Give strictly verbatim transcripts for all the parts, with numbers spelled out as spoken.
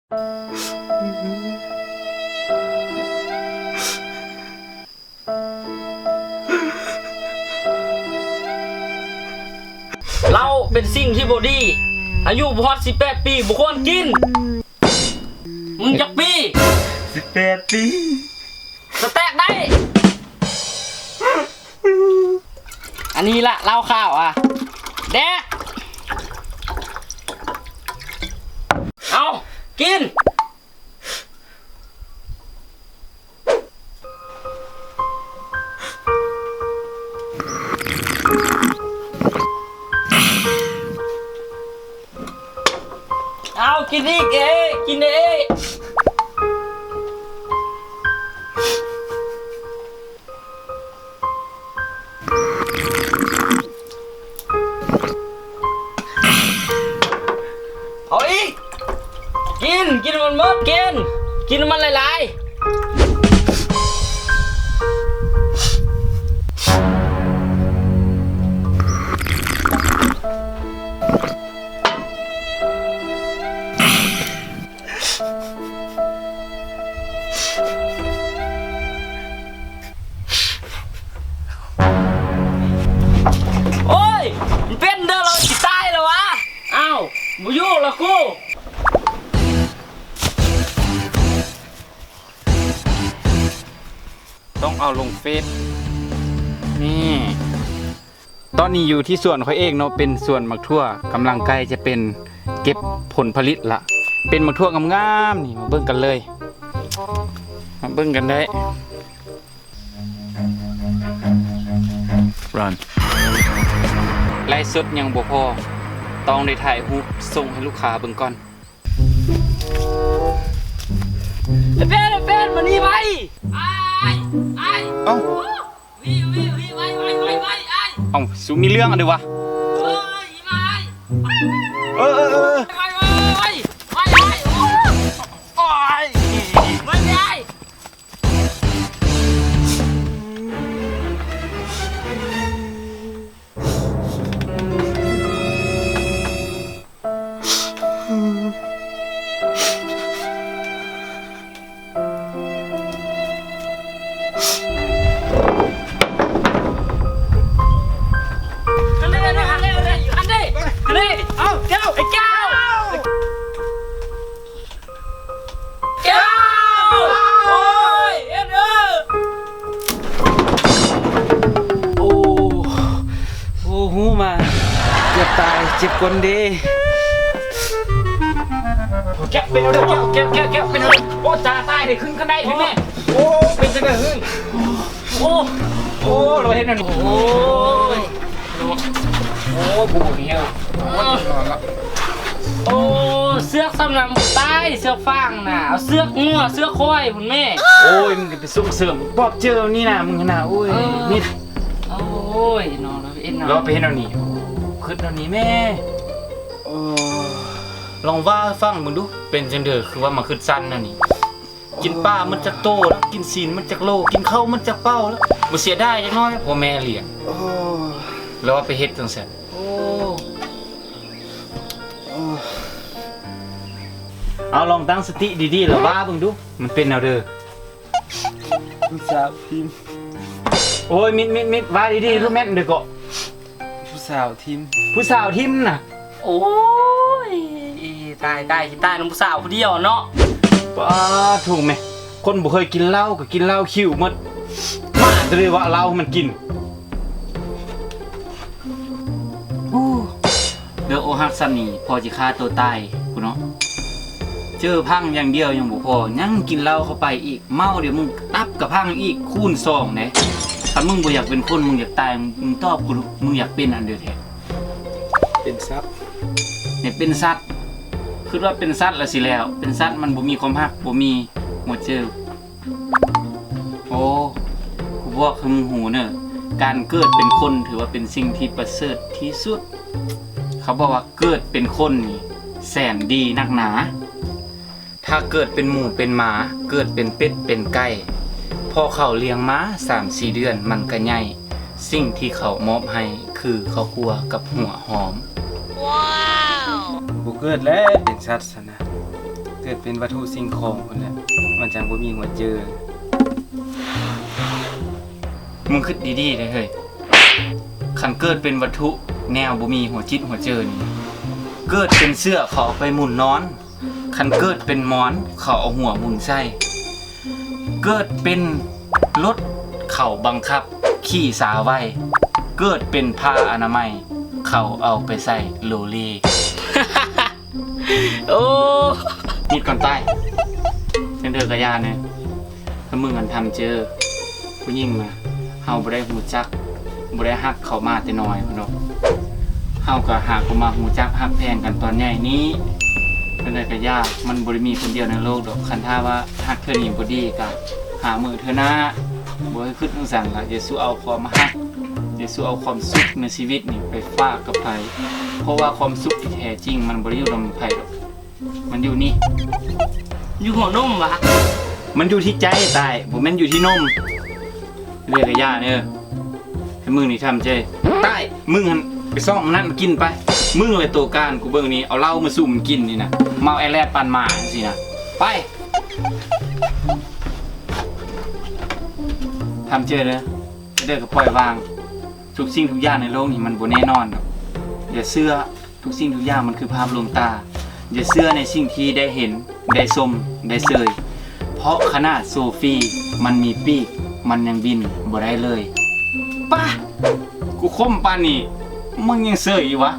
เหล้าเป็นสิ่งที่บ่ดี อายุบ่ฮอดสิบแปดปีบ่ควรกิน มึงจักปี สิบแปดปี สแต็กได้ อันนี้ละเหล้าขาวอ่ะ แดก เอา กิน เอา กินอีกเอ้ย กินเอ้ย เอาอีก กิน กินมันหมด กิน กินมันหลายๆ โอ้ย มันเป็นเด้อ เราสิตายแล้ววะ อ้าว บ่อยู่ละกู ต้องเอาลงเฟซ นี่ ตอนนี้อยู่ที่สวนข้อยเองเนาะ เป็นสวนหมากถั่ว กำลังใกล้จะเป็น เก็บผลผลิตละ เป็นหมากถั่วงามๆ นี่ มาเบิ่งกันเลย มาเบิ่งกันได้ Run ไลฟ์สดยังบ่พอ ต้องได้ถ่ายรูปส่งให้ลูกค้าเบิ่งก่อน ไอ้เป้น ไอ้เป้น มานี่ไว้ ไอ้ ไอ้ เอ้า วิว วิว วิว ไว้ ไว้ ไว้ ไว้ ไอ้ เอ้า สูมีเรื่องอะไรวะ เอ้ย ไอ้ เออ เออ เออ ไว้ ไว้ ไว้ ไว้ ไอ้ โอ้ย ไว้ ไอ้ อันนี้ อันนี้ อันนี้ อันนี้ อันนี้ เอา แก้ว ไอ้แก้ว แก้ว โอ้ย เอ็ดเออ โอ้ โอ้ หูมา เกือบตาย เจ็บก้นเด้ แก้ว เป็นอะไร แก้ว แก้ว แก้ว แก้ว เป็นอะไร โอ้ จ่าตายเลย ขึ้นกันได้ไหมแม่ โอ้ เป็นจังได๋ เฮ้ย โอ้ โอ้ เราเห็นนั่น โอ้ย โอ้ บูดเนี่ย โอ้ นอนละ โอ้ เสือกสำนำตาย เสือกฟางน่ะ เอาเสือกงัว เสือกควายพุ่นแม่ โอ้ย มึงจะไปส่งเสริม ปอบเจอนี่นะ มึงนะ โอ้ย เออ นี่ โอ้ย นอนแล้วเอ็นนอน เราไปเห็นเอานี่ ขึ้นเอานี่แม่ โอ้ ลองว่าฟังมึงดู เป็นจังเด้อ คือว่ามาขึ้นสั้นนั่นนี่ กินปลามันจักโตแล้ว กินศีลมันจักโล กินข้าวมันจักเป้าแล้ว บ่เสียดายจักน้อย พ่อแม่เลี้ยง โอ้ แล้วว่าไปเฮ็ดจังซั่น โอ้ โอ้ เอาลองตั้งสติดีๆ แล้วว่าเบิ่งดู มันเป็นแนวเด้อ ผู้สาวทิ่ม โอ้ย มิด มิด มิด ว่าดีๆ รู้แม่นเด้อเกาะ ผู้สาวทิ่ม ผู้สาวทิ่มน่ะ โอ้ย ตาย ตาย ตาย นำผู้สาวผู้เดียวเนาะ ป้าด ถูกไหม คนบ่เคยกินเหล้าก็กินเหล้าคิวหมด หมาจะเลยว่าเหล้ามันกิน อู้ เรื่องอกหักซ้ำนี่ พอสิฆ่าตัวตายพุ้นเนาะ เจอพังอย่างเดียวยังบ่พอ ยังกินเหล้าเข้าไปอีก เมาเดี๋ยวมึงตับกะพังอีก คูณสองเด้ คันมึงบ่อยากเป็นคน มึงอยากตาย มึง มึงตอบกูดู มึงอยากเป็นอันเดียวแท้ เป็นสัตว์ เนี่ยเป็นสัตว์ คือว่าเป็นสัตว์ละสิแล้ว เป็นสัตว์มันบ่มีความฮัก บ่มีหัวใจ โอ้ กูบอกให้มึงฮู้เนอะ การเกิดเป็นคนถือว่าเป็นสิ่งที่ประเสริฐที่สุด เขาบอกว่าเกิดเป็นคนนี่แสนดีนักหนา ถ้าเกิดเป็นหมูเป็นหมา เกิดเป็นเป็ดเป็นไก่ พ่อเขาเลี้ยงมาสามสี่เดือนมันก็ใหญ่ สิ่งที่เขามอบให้คือข้าวคั่วกับหัวหอม ว้าว บ่เกิดแล้วเป็นสัตว์ซะนะ เกิดเป็นวัตถุสิ่งของพุ้นแหละ มันจั่งบ่มีหัวเจอ มึงคิดดีๆเด้อเฮ้ย คันเกิดเป็นวัตถุแนวบ่มีหัวจิตหัวเจอนี่ เกิดเป็นเสื้อเขาเอาไปหมุนนอน คันเกิดเป็นหมอนเขาเอาหัวหมุนใส่ เกิดเป็นรถเขาบังคับขี่สาวไว เกิดเป็นผ้าอนามัยเขาเอาไปใส่โลเล โอ้ มิดก่อนตาย จั่งเทื่อกะย่าแหน่ ถ้ามึงอันทำเจอ ผู้หญิงนะ เฮาบ่ได้ฮู้จัก บ่ได้ฮักเขามาแต่น้อยพุ้นดอก เฮากะหากะมาฮู้จักฮักแพงกันตอนใหญ่นี้ จั่งใดกะย่า มันบ่ได้มีคนเดียวในโลกดอก คันถ้าว่าฮักเทื่อนี้บ่ดีกะ หามื้อเทื่อหน้า บ่ให้คิดจั่งซั้นล่ะ อย่าสู้เอาความฮัก อย่าสู้เอาความสุขในชีวิตนี่ไปฝากกับไผ เพราะว่าความสุขที่แท้จริงมันบ่ได้อยู่นำไผดอก มันอยู่นี่ อยู่หัวนมวะ มันอยู่ที่ใจตาย บ่แม่นอยู่ที่นม เรียกกะย่าเด้อ ให้มึงนี่ทำเจ้ย ตาย มึงหั่นไปซ่องมันนั่นมากินไป มึงเลยตัวการ กูเบิ่งนี่ เอาเหล้ามาสู่มันกินนี่นะ เมาแอแลดปานหมาจั่งซี้นะ ไป ทำเจ้ยเด้อ เด้อก็ปล่อยวาง ทุกสิ่งทุกอย่างในโลกนี้มันบ่แน่นอนดอก อย่าเชื่อ ทุกสิ่งทุกอย่างมันคือภาพลวงตา อย่าเชื่อในสิ่งที่ได้เห็น ได้ชม ได้เสย เพราะขนาดโซฟีมันมีปีก มันยังบินบ่ได้เลย ปะ กูคมปานนี้ มึงยังเสยอยู่วะ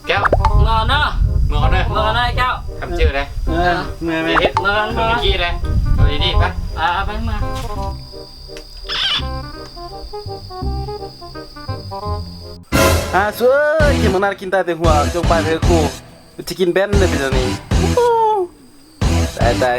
แก้ว เมื่อเนาะ เมื่อก่อนเด้อ เมื่อเนาะไอ้แก้ว ทำเจ้ยเด้อ เออ เมื่อไหร่ เมื่อเนาะ เมื่อกี้เด้อ เอาดีๆ ไป อ่า เอาไปมา อ่า สวย กินมันน่ากินตายแต่หัว จงไปเถอะครู จะกินแบนเลยเป็นอันนี้ ตายตาย